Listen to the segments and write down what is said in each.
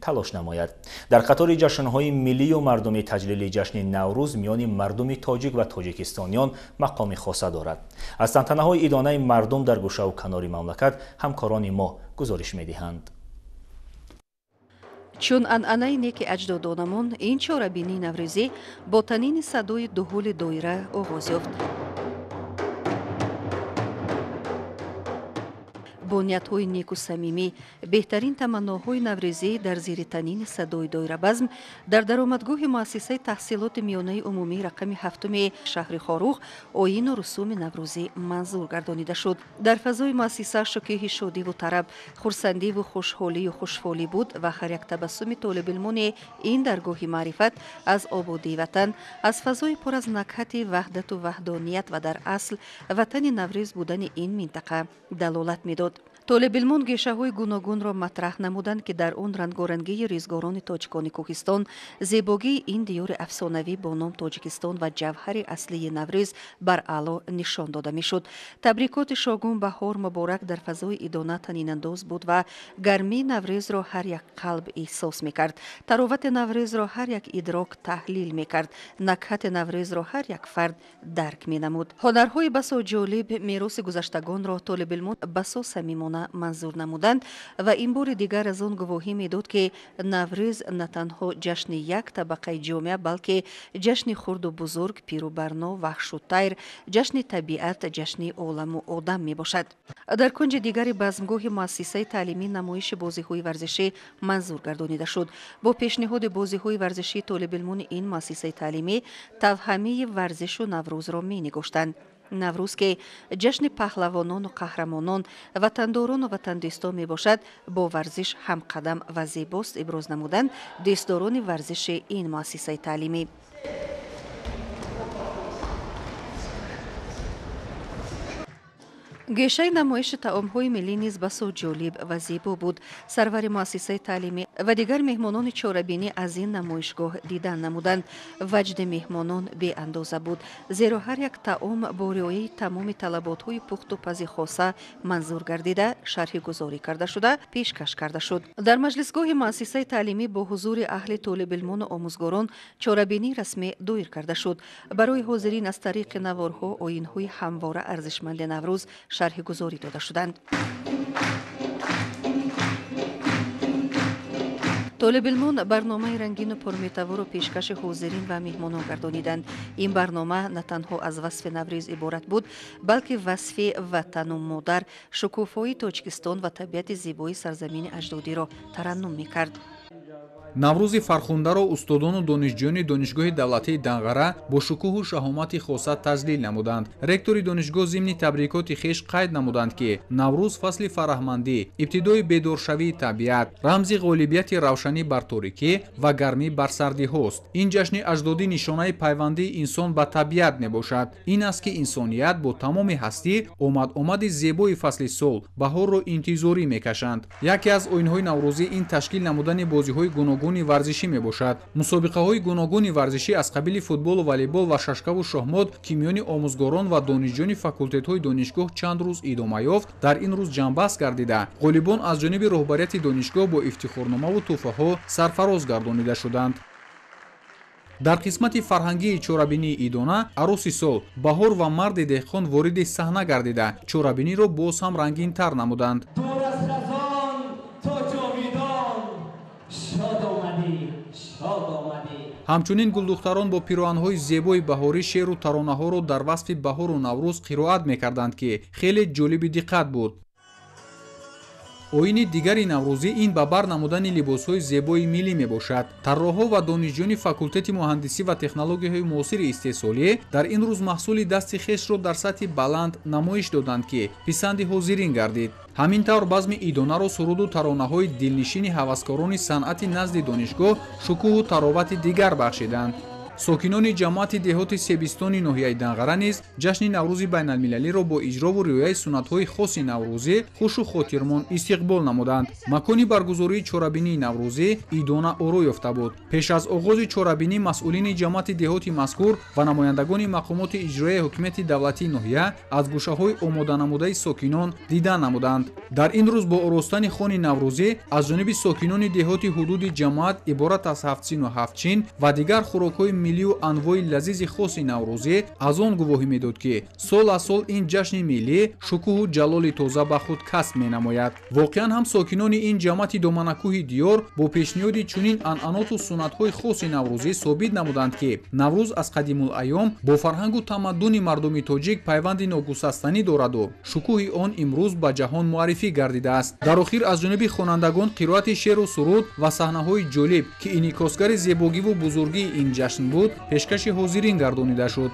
талош намояд. Дар қатори ҷашнҳои миллию мардумӣ таҷлили ҷашни Наврӯз миёни мардуми тоҷик ва тоҷикистониён мақоми хоса дорад. Аз тантанаҳои идонаи мардум дар гӯшаву канори мамлакат ҳамкорони мо гузориш медиҳанд. Чун анъанаи неки аҷдодонамон, ин чорабинии наврӯзӣ бо танини садои дуҳули доира оғоз ёфт. Бо ниятҳои неку самимӣ, беҳтарин таманноҳои наврӯзӣ дар зери танини садои доирабазм дар даромадгоҳи муассисаи таҳсилоти миёнаи умумии рақами ҳафтуми шаҳри Хоруғ оину русуми наврӯзӣ манзур гардонида шуд. Дар фазои муассиса шукӯҳи шодиву тараб, хурсандиву хушҳолию хушфолӣ буд ва ҳар як табассуми толибилмони ин даргоҳи маърифат аз ободии ватан, аз фазои пур аз накҳати ваҳдату ваҳдоният ва дар асл ватани наврӯз будани ин минтақа далолат медод. Толибилмон гешаҳои гуногунро матраҳ намуданд, ки дар он рангорангии рӯзгорони тоҷикони кӯҳистон, зебогии ин диёри афсонавӣ бо ном Тоҷикистон ва ҷавҳари аслии Наврӯз бар аъло нишон дода мешуд. Табрикоти шогун баҳор муборак дар фазои идона танинандоз буд ва гармии Наврӯзро ҳар як қалб эҳсос мекард. Таровати Наврӯзро ҳар як идрок таҳлил мекард. Накҳати Наврӯзро ҳар як фард дарк менамуд. Ҳунарҳои басо ҷолиб мероси гузаштагонро толибилмон басо самимона манзур намуданд ва ин бори дигар аз он гувоҳӣ медод, ки Наврӯз на танҳо ҷашни як табақаи ҷомеа, балки ҷашни хурду бузург, пиру барно, ваҳшу тайр, ҷашни табиат, ҷашни оламу одам мебошад. Дар кунҷи дигари базмгоҳи муассисаи таълимӣ намоиши бозиҳои варзишӣ манзур гардонида шуд. Бо пешниҳоди бозиҳои варзишӣ толибилмони ин муассисаи таълимӣ тавҳамии варзишу Наврӯзро менигоштанд. Наврӯз, ки ҷашни паҳлавонону қаҳрамонон, ватандорону ватандӯстон мебошад, бо варзиш ҳамқадам ва зебост иброз намуданд дӯстдорони варзиши ин муассисаи таълимӣ. Гешаи намоиши таомҳои миллӣ низ басо ҷолиб ва зебо буд. Сарвари муассисаи таълимӣ ва дигар меҳмонони чорабинӣ аз ин намоишгоҳ дидан намуданд. Ваҷди меҳмонон беандоза буд, зеро ҳар як таом бо риояи тамоми талаботҳои пухту пази хоса манзур гардида, шарҳигузорӣ карда шуда, пешкаш карда шуд. Дар маҷлисгоҳи муассисаи таълимӣ бо ҳузури аҳли толибилмону омӯзгорон чорабинии расмӣ доир карда шуд. Барои ҳозирин аз тариқи наворҳо оинҳои ҳамвора арзишманди Наврӯз шарҳигузорӣ дода шуданд. Толибилмон барномаи рангину пурметаворро пешкаши ҳозирин ва меҳмонон гардониданд. Ин барнома на танҳо аз васфи Наврӯз иборат буд, балки васфи ватану модар, шукуфоии Тоҷикистон ва табиати зебои сарзамини аҷдодиро тараннум мекард. Наврӯзи фархундаро устодону донишҷӯёни Донишгоҳи давлатии Данғара бо шукӯҳу шаҳомати хоса таҷлил намуданд. Ректори донишгоҳ зимни табрикоти хеш қайд намуданд, ки Наврӯз фасли фараҳмандӣ, ибтидои бедоршавии табиат, рамзи ғолибияти равшанӣ бар торикӣ ва гармӣ бар сардиҳост. Ин ҷашни аҷдодӣ нишонаи пайвандии инсон ба табиат мебошад. Ин аст, ки инсоният бо тамоми ҳастӣ омад-омади зебои фасли сол, баҳорро интизорӣ мекашанд. Яке аз оинҳои наврӯзӣ ин ташкил намудани бозиҳои гуногуни варзишӣ мебошад. Мусобиқаҳои гуногуни варзишӣ аз қабили футболу волейбол ва шашкаву шоҳмот, ки миёни омӯзгорон ва донишҷӯёни факултетҳои донишгоҳ чанд рӯз идома ёфт, дар ин рӯз ҷамъбаст гардида, ғолибон аз ҷониби роҳбарияти донишгоҳ бо ифтихорномаву тӯҳфаҳо сарфароз гардонида шуданд. Дар қисмати фарҳангии чорабинии идона арӯси сол, баҳор ва марди деҳқон вориди саҳна гардида, чорабиниро боз ҳам рангинтар намуданд. Ҳамчунин гулдухтарон бо пироҳанҳои зебои баҳорӣ шеъру таронаҳоро дар васфи баҳору Наврӯз қироат мекарданд, ки хеле ҷолиби диққат буд. Оини дигари наврӯзӣ ин ба бар намудани либосҳои зебои миллӣ мебошад. Тарроҳҳо ва донишҷӯёни факултети муҳандисӣ ва технологияҳои муосири истеҳсолӣ дар ин рӯз маҳсули дасти хешро дар сатҳи баланд намоиш доданд, ки писанди ҳозирин гардид. Ҳамин тавр базми идонаро суруду таронаҳои дилнишини ҳаваскорони санъати назди донишгоҳ шукӯҳу таровати дигар бахшиданд. Сокинони ҷамоати деҳоти Себистони ноҳияи Данғара низ ҷашни Наврӯзи байналмилалиро бо иҷрову риояи суннатҳои хоси наврӯзӣ хушу хотирмон истиқбол намуданд. Макони баргузории чорабинии наврӯзӣ идона оро ёфта буд. Пеш аз оғози чорабинӣ масъулини ҷамоати деҳоти мазкур ва намояндагони мақомоти иҷроияи ҳукумати давлатии ноҳия аз гӯшаҳои омоданамудаи сокинон дида намуданд. Дар ин рӯз бо оростани хони наврӯзӣ аз ҷониби сокинони деҳоти ҳудуди ҷамоат иборат аз ҳафтсину ҳафтчин ва дигар хӯрокҳои миллию анвои лазизи хоси наврӯзӣ аз он гувоҳӣ медод, ки сол аз сол ин ҷашни миллӣ шукӯҳу ҷалоли тоза ба худ касб менамояд. Воқеан ҳам сокинони ин ҷамоати доманакӯҳи диёр бо пешниҳоди чунин анъаноту суннатҳои хоси наврӯзӣ собит намуданд, ки Наврӯз аз қадимулайём бо фарҳангу тамаддуни мардуми тоҷик пайванди ногусастанӣ дораду шукӯҳи он имрӯз ба ҷаҳон муаррифӣ гардидааст. Дар охир аз ҷониби хонандагон қироати шеъру суруд ва саҳнаҳои ҷолиб, ки инъикосгари зебогиву бузургии ин ҷашн буд, пешкаши ҳозирин гардонида шуд.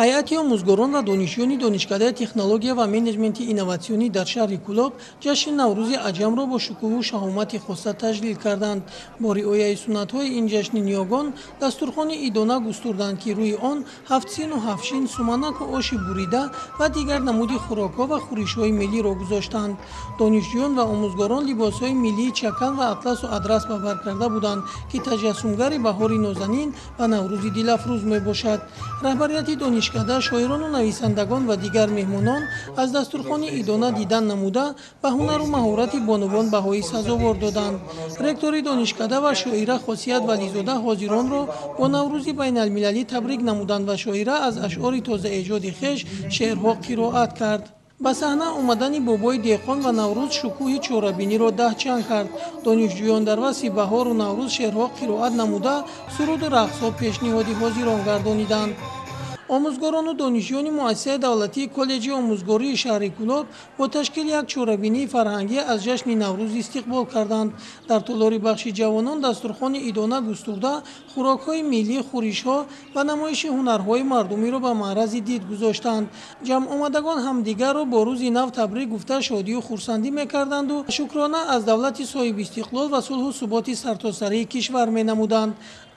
Ҳайати омӯзгорон ва донишҷӯёни Донишкадаи технология ва менеҷменти инноватсионӣ дар шаҳри Кӯлоб ҷашни Наврӯзи аҷамро бо шукӯҳу шаҳомати хоса таҷлил карданд. Бо риояи суннатҳои ин ҷашни ниёгон дастурхони идона густурданд, ки рӯи он ҳафтсину ҳафтшин, суманаку оши бурида ва дигар намуди хӯрокҳо ва хӯришҳои миллиро гузоштанд. Донишҷӯён ва омӯзгорон либосҳои миллии чакан ва атласу адрас ба бар карда буданд, ки таҷассумгари баҳори нозанин ва Наврӯзи дилафрӯз мебошад. Раҳбарияти донишкада, шоирону нависандагон ва дигар меҳмонон аз дастурхони идона дидан намуда ба ҳунару маҳорати бонувон баҳои сазовор доданд. Ректори донишкада ва шоира Хосият Вализода ҳозиронро бо Наврӯзи байналмилалӣ табрик намуданд ва шоира аз ашъори тозаэҷоди хеш шеърҳо қироат кард. Ба саҳна омадани бобои деҳқон ва Наврӯз шукӯҳи чорабиниро даҳчанд кард. Донишҷӯён дар васфи баҳору Наврӯз шеърҳо қироат намуда суруду рақсҳо пешниҳоди ҳозирон гардониданд. Омӯзгорону донишҷӯёни муассисаи давлатии коллеҷи омӯзгории шаҳри Кӯлоб бо ташкили як чорабинии фарҳангӣ аз ҷашни Наврӯз истиқбол карданд. Дар толори бахши ҷавонон дастурхони идона густурда хӯрокҳои миллӣ, хӯришҳо ва намоиши ҳунарҳои мардумиро ба маърази дид гузоштанд. Ҷамъомадагон ҳамдигарро бо рӯзи нав табрик гуфта шодию хурсандӣ мекарданду шукрона аз давлати соҳибистиқлол ва сулҳу суботи сартосарии кишвар менамуданд.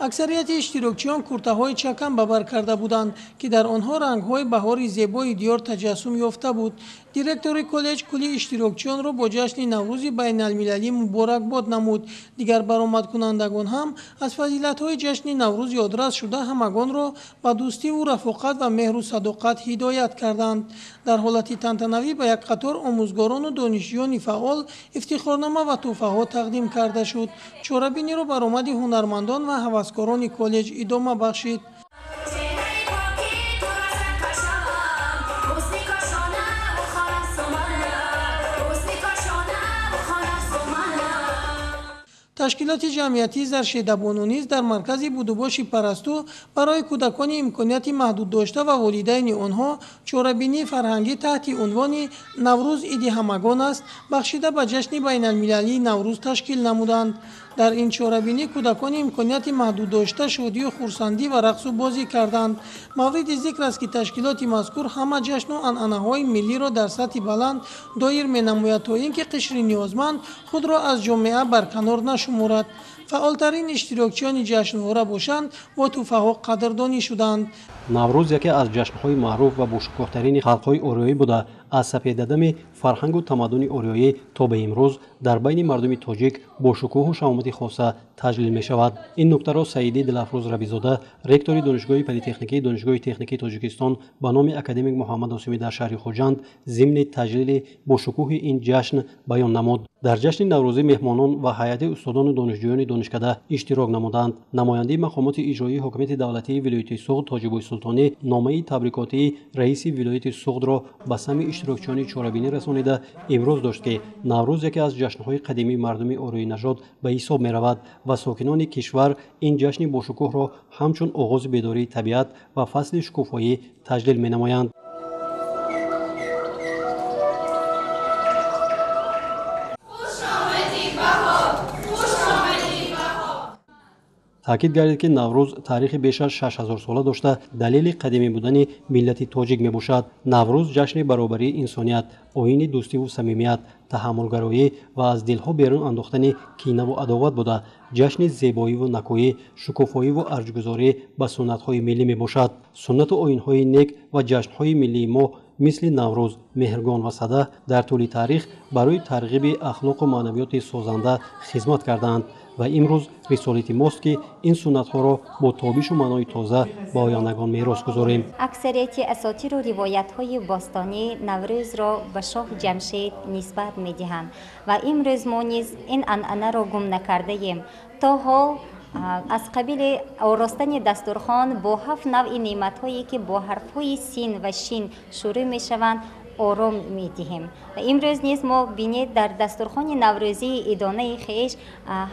Аксарияти иштирокчиён куртаҳои чакан ба бар карда буданд, ки дар онҳо рангҳои баҳори зебои диёр таҷассум ёфта буд. Директори коллеҷ кулли иштирокчиёнро бо ҷашни Наврӯзи байналмилалӣ муборакбод намуд. Дигар баромадкунандагон ҳам аз фазилатҳои ҷашни Наврӯз ёдрас шуда ҳамагонро ба дӯстиву рафоқат ва меҳру садоқат ҳидоят карданд. Дар ҳолати тантанавӣ ба як қатор омӯзгорону донишҷӯёни фаъол ифтихорнома ва тӯҳфаҳо тақдим карда шуд. Чорабиниро баромади ҳунармандон ва ҳаваскорони коллеҷ идома бахшид. Ташкилоти ҷамъиятии Заршедабону низ дар маркази будубоши Парасту барои кӯдакони имконияти маҳдуд дошта ва волидайни онҳо чорабинии фарҳангӣ таҳти унвони «Наврӯз иди ҳамагон аст» бахшида ба ҷашни байналмилалии Наврӯз ташкил намуданд. Дар ин чорабинӣ кӯдакони имконияти маҳдуд дошта шодию хурсандӣ ва рақсу бозӣ карданд. Мавриди зикр аст, ки ташкилоти мазкур ҳама ҷашну анъанаҳои миллиро дар сатҳи баланд доир менамояд, то ин ки қишри ниёзманд худро аз ҷомеа барканор нашуморад. Фаъолтарин иштирокчиёни ҷашнвора бошанд, бо тӯҳфаҳо қадрдонӣ шуданд. Наврӯз яке аз ҷашнҳои маъруф ва бошукӯҳтарини халқҳои ориёӣ буда, аз сафедадами фарҳангу тамаддуни ориёӣ то ба имрӯз дар байни мардуми тоҷик бо шукӯҳу шаҳомати хоса таҷлил мешавад. Ин нуктаро Саидӣ Дилафрӯз Рабизода, ректори Донишгоҳи политехникии Донишгоҳи техникии Тоҷикистон ба номи академик Муҳаммад Осимӣ дар шаҳри Хуҷанд зимни таҷлили бо шукӯҳи ин ҷашн баён намуд. Дар ҷашни наврӯзӣ меҳмонон ва ҳайати устодону донишҷӯёни донишкада иштирок намуданд. Намояндаи мақомоти иҷроии ҳокимияти давлатии вилояти Суғд Тоҷибой Султонӣ номаи табрикотии раиси вилояти Суғдро ба самъи иштирокчиёни чорабинӣ расонида имрӯз дошт, ки Наврӯз яке аз ҷашнҳои қадимии мардуми ориёинажод ба ҳисоб меравад ва сокинони кишвар ин ҷашни бошукӯҳро ҳамчун оғози бедории табиат ва фасли шукуфоӣ таҷлил менамоянд. Таъкид гардид, ки Наврӯз таърихи беш аз 6000 сола дошта далели қадимӣ будани миллати тоҷик мебошад. Наврӯз ҷашни баробарии инсоният, оини дӯстиву самимият, таҳаммулгароӣ ва аз дилҳо берун андохтани кинаву адоват буда, ҷашни зебоиву накӯӣ, шукуфоиву арҷгузорӣ ба суннатҳои миллӣ мебошад. Суннату оинҳои нек ва ҷашнҳои миллии мо мисли Наврӯз, Меҳргон ва Сада дар тӯли таърих барои тарғиби ахлоқу маънавиёти созанда хизмат кардаанд ва имрӯз рисолати мост, ки ин суннатҳоро бо тобишу маънои тоза ба ояндагон мерос гузорем. Аксарияти асотиру ривоятҳои бостонӣ Наврӯзро ба шоҳ Ҷамшед нисбат медиҳанд ва имрӯз мо низ ин анъанаро гум накардаем. То ҳол аз қабили оростани дастурхон бо ҳафт навъи неъматҳое, ки бо ҳарфҳои син ва шин шурӯъ мешаванд, ором медиҳем. Имрӯз низ мо бинед, дар дастурхони наврӯзии идонаи хеш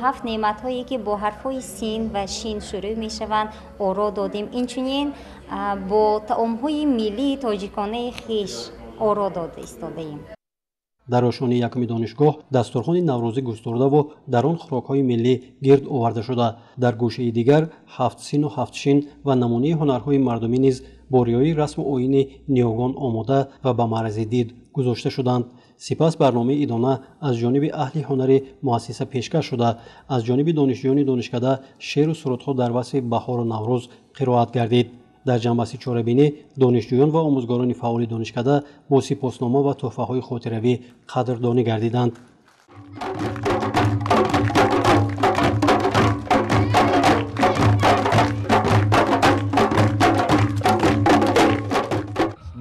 ҳафт неъматҳое, ки бо ҳарфҳои син ва шин шурӯъ мешаванд, оро додем. Инчунин бо таомҳои миллии тоҷиконаи хеш оро дода истодаем. Дар ошони якуми донишгоҳ дастурхони наврӯзӣ густурдаву дар он хӯрокҳои миллӣ гирд оварда шуда, дар гӯшаи дигар ҳафт сину ҳафт шин ва намунаи ҳунарҳои мардумӣ низ бо риояи расму оини ниёгон омода ва ба маърази дид гузошта шуданд. Сипас барномаи идона аз ҷониби аҳли ҳунари муассиса пешкаш шуда, аз ҷониби донишҷӯёни донишкада шеъру сурудҳо дар васфи баҳору Наврӯз қироат гардид. Дар ҷанбаси чорабинӣ донишҷӯён ва омӯзгорони фаъоли донишкада бо сипоснома ва тӯҳфаҳои хотиравӣ қадрдонӣ гардиданд.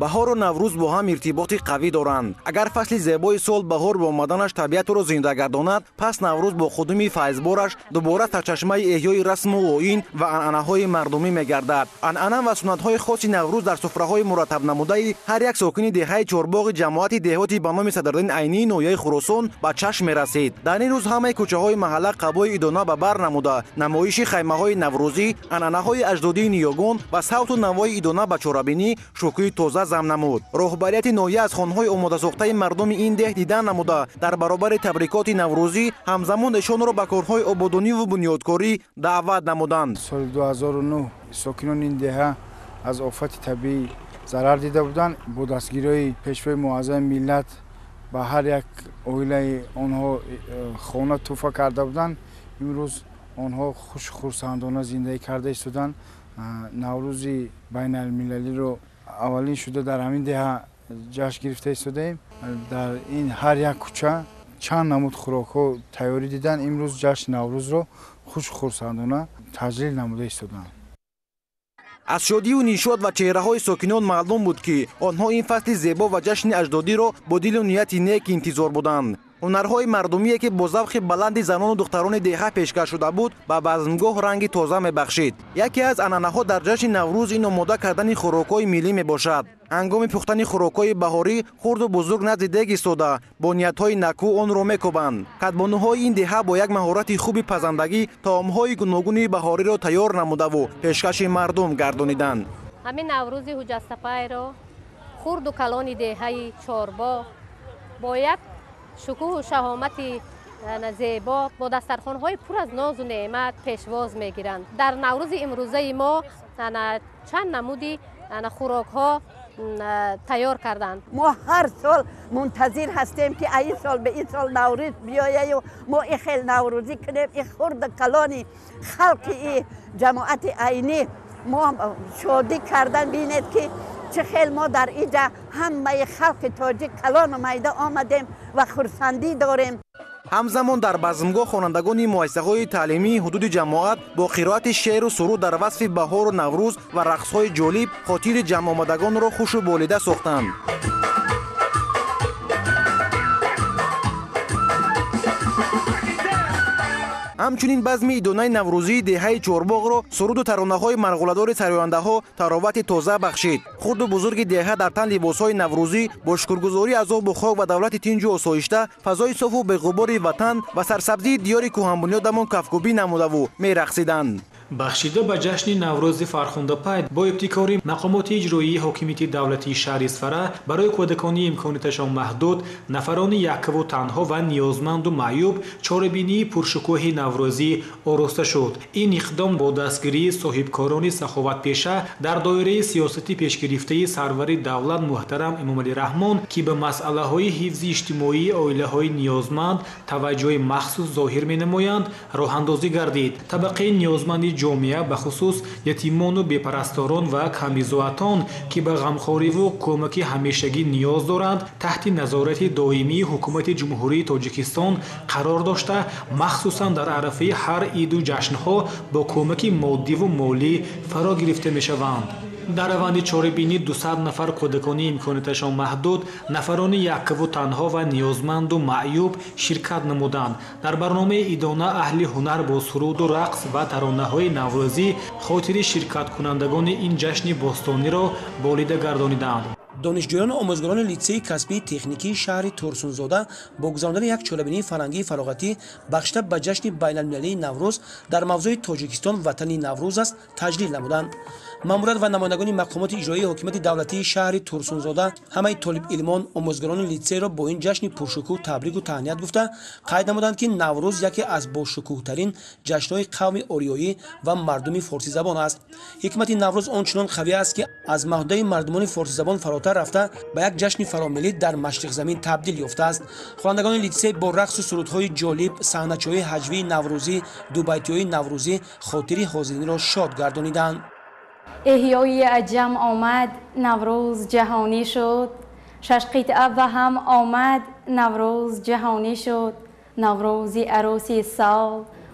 Баҳору Наврӯз бо ҳам иртиботи қавӣ доранд. Агар фасли зебои сол баҳор бо омаданаш табиатро зинда гардонад, пас Наврӯз бо қудуми файзбораш дубора сарчашмаи эҳёи расму оин ва анъанаҳои мардумӣ мегардад. Анъана ва суннатҳои хоси Наврӯз дар суфраҳои мураттабнамудаи ҳар як сокини деҳаи Чорбоғи ҷамоати деҳоти ба номи Садриддин Айнии ноҳияи Хуросон ба чашм мерасид. Дар ин рӯз ҳамаи кӯчаҳои маҳалла қабои идона ба бар намуда, намоиши хаймаҳои наврӯзӣ, анъанаҳои аҷдодии ниёгон ва савту навои идона ба чорабинӣ шукӯҳи тоза зам намуд. Роҳбарияти ноҳия аз хонҳои омодасохтаи мардуми ин деҳ дидан намуда, дар баробари табрикоти наврӯзӣ ҳамзамон эшонро ба корҳои ободониву бунёдкорӣ даъват намуданд. Соли 2009 сокинони ин деҳа аз офати табиӣ зарар дида буданд. Бо дастгириҳои Пешвои муаззами миллат ба ҳар як оилаи онҳо хона тӯҳфа карда буданд. Имрӯз онҳо хушу хурсандона зиндагӣ карда истоданд. Наврӯзи байналмилалиро аввалин шуда дар ҳамин деҳа ҷашн гирифта истодаем. Дар ин ҳар як кӯча чанд намуд хӯрокҳо тайёрӣ диданд. Имрӯз ҷашни Наврӯзро хушу хурсандона таҷлил намуда истоданд. Аз шодию нишод ва чеҳраҳои сокинон маълум буд, ки онҳо ин фасли зебо ва ҷашни аҷдодиро бо дилу нияти нек интизор буданд. Ҳунарҳои мардумие, ки бо завқи баланди занону духтарони деҳа пешкаш шуда буд, ба базмгоҳ ранги тоза мебахшид. Яке аз анъанаҳо дар ҷашни Наврӯз ин омода кардани хӯрокҳои миллӣ мебошад. Ҳангоми пухтани хӯрокҳои баҳорӣ хурду бузург назди дег истода, бо ниятҳои накӯ онро мекӯбанд. Кадбонуҳои ин деҳа бо як маҳорати хуби пазандагӣ таомҳои гуногуни баҳориро тайёр намудаву пешкаши мардум гардониданд. Ҳамин Наврӯзи ҳуҷҷатсапайро хурду калони деҳаи Чорбоғ бо як шукӯҳу шаҳомати зебо, бо дастархонҳои пур аз нозу неъмат пешвоз мегиранд. Дар Наврӯзи имрӯзаи мо чанд намуди хӯрокҳо тайёр карданд. Мо ҳар сол мунтазир ҳастем, ки ин сол ба ин сол Наврӯз биёяю мо и хел наврӯзӣ кунем. И хурду калони халқи и ҷамоати Айнӣ мо шодӣ кардан. Бинед, ки чӣ хел мо дар инҷа ҳамаи халқи тоҷик калону майда омадем ва хурсандӣ дорем. Ҳамзамон дар базмгоҳ хонандагони муассисаҳои таълимии ҳудуди ҷамоат бо қироати шеъру суруд дар васфи баҳору Наврӯз ва рақсҳои ҷолиб хотири ҷамъомадагонро хушу болида сохтанд. Ҳамчунин базми идонаи наврӯзии деҳаи Чорбоғро суруду таронаҳои марғуладори сарояндаҳо таровати тоза бахшид. Хурду бузурги деҳа дар тан либосҳои наврӯзӣ бо шукргузорӣ аз обу хок ва давлати тинҷу осоишта, фазои софу беғубори ватан ва сарсабзии диёри кӯҳанбунёдамон кафкӯбӣ намудаву мерақсиданд. Бахшида ба ҷашни Наврӯзи фархундапай бо ибтикори мақомоти иҷроии ҳокимияти давлатии шаҳри Исфара барои кӯдакони имконияташон маҳдуд, нафарони яккаву танҳо ва ниёзманду маъюб чорабинии пуршукӯҳи наврӯзӣ ороста шуд. Ин иқдом бо дастгирии соҳибкорони саховатпеша дар доираи сиёсати пешгирифтаи сарвари давлат муҳтарам Эмомалӣ Раҳмон, ки ба масъалаҳои ҳифзи иҷтимоии оилаҳои ниёзманд таваҷҷӯҳи махсус зоҳир менамоянд, роҳандозӣ гардид. Табақаи ниёзманди ҷомеа, бахусус ятимону бепарасторон ва камбизоатон, ки ба ғамхориву кӯмаки ҳамешагӣ ниёз доранд, таҳти назорати доимии ҳукумати Ҷумҳурии Тоҷикистон қарор дошта, махсусан дар арафаи ҳар иду ҷашнҳо бо кӯмаки моддиву молӣ фаро гирифта мешаванд. Дар раванди чорабинӣ 200 нафар кӯдакони имконияташон маҳдуд, нафарони яккаву танҳо ва ниёзманду маъюб ширкат намуданд. Дар барномаи идона аҳли ҳунар бо суруду рақс ва таронаҳои наврӯзӣ хотири ширкаткунандагони ин ҷашни бостониро болида гардониданд. Донишҷӯёну омӯзгорони литсеи касбии техникии шаҳри Турсунзода бо гузарондани як чорабинии фарҳангии фароғатӣ бахшида ба ҷашни байналмилалии Наврӯз дар мавзӯи Тоҷикистон ватани Наврӯз аст таҷлил намуданд. Маъмурият ва намояндагони мақомоти иҷроии ҳокимияти давлатии шаҳри Турсунзода ҳамаи толибилмон, омӯзгорони литсейро бо ин ҷашни пуршукӯҳ табрику таҳният гуфта, қайд намуданд, ки Наврӯз яке аз бошукӯҳтарин ҷашнҳои қавми ориёӣ ва мардуми форсизабон аст. Ҳикмати Наврӯз он чунон қавӣ аст, ки аз маҳдудаи мардумони форсизабон фаротар рафта ба як ҷашни фаромиллӣ дар машриқзамин табдил ёфтааст. Хонандагони литсей бо рақсу сурудҳои ҷолиб, саҳначоии ҳаҷвии наврӯзӣ, дубайтиҳои наврӯзӣ хотири ҳозиринро шод гардониданд. Эҳёи аҷам омад, Наврӯз ҷаҳонӣ шуд. Шаш қитъа ба ҳам омад, Наврӯз ҷаҳонӣ шуд. Наврӯзи арӯси сол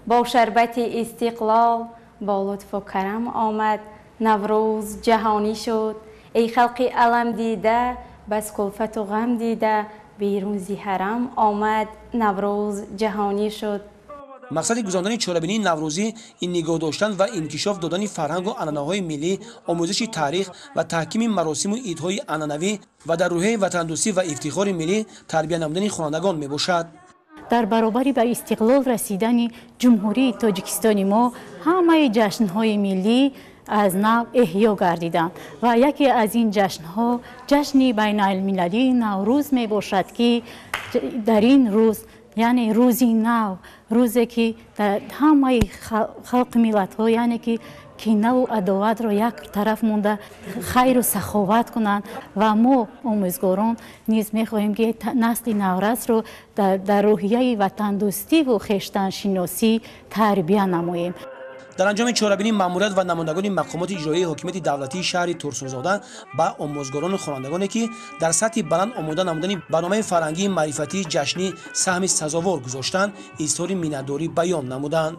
бо шарбати истиқлол, бо лутфу карам омад, Наврӯз ҷаҳонӣ шуд. Эй халқи алам дида, бас кулфату ғам дида, берун зи ҳарам омад, Наврӯз ҷаҳонӣ шуд. Мақсади гузарондани чорабинии наврӯзӣ ин нигоҳ доштан ва инкишоф додани фарҳангу анъанаҳои миллӣ, омӯзиши таърих ва таҳкими маросиму идҳои анъанавӣ ва дар рӯҳияи ватандӯстӣ ва ифтихори миллӣ тарбия намудани хонандагон мебошад. Дар баробари ба истиқлол расидани Ҷумҳурии Тоҷикистони мо ҳамаи ҷашнҳои миллӣ аз нав эҳё гардиданд ва яке аз ин ҷашнҳо ҷашни байналмилалии Наврӯз мебошад, ки дар ин рӯз, яъне рӯзи нав, рӯзе ки ҳамаи халқи миллатҳо, яъне ки кинаву адоватро як тараф монда хайру саховат кунанд. Ва мо омӯзгорон низ мехоҳем, ки насли наврасро дар рӯҳияи ватандӯстиву хештаншиносӣ тарбия намоем. Дар анҷоми чорабинӣ маъмурият ва намояндагони мақомоти иҷроии ҳокимияти давлатии шаҳри Турсунзода ба омӯзгорону хонандагоне, ки дар сатҳи баланд омода намудани барномаи фарҳангии маърифатии ҷашнӣ саҳми сазовор гузоштанд, изҳори миннатдорӣ баён намуданд.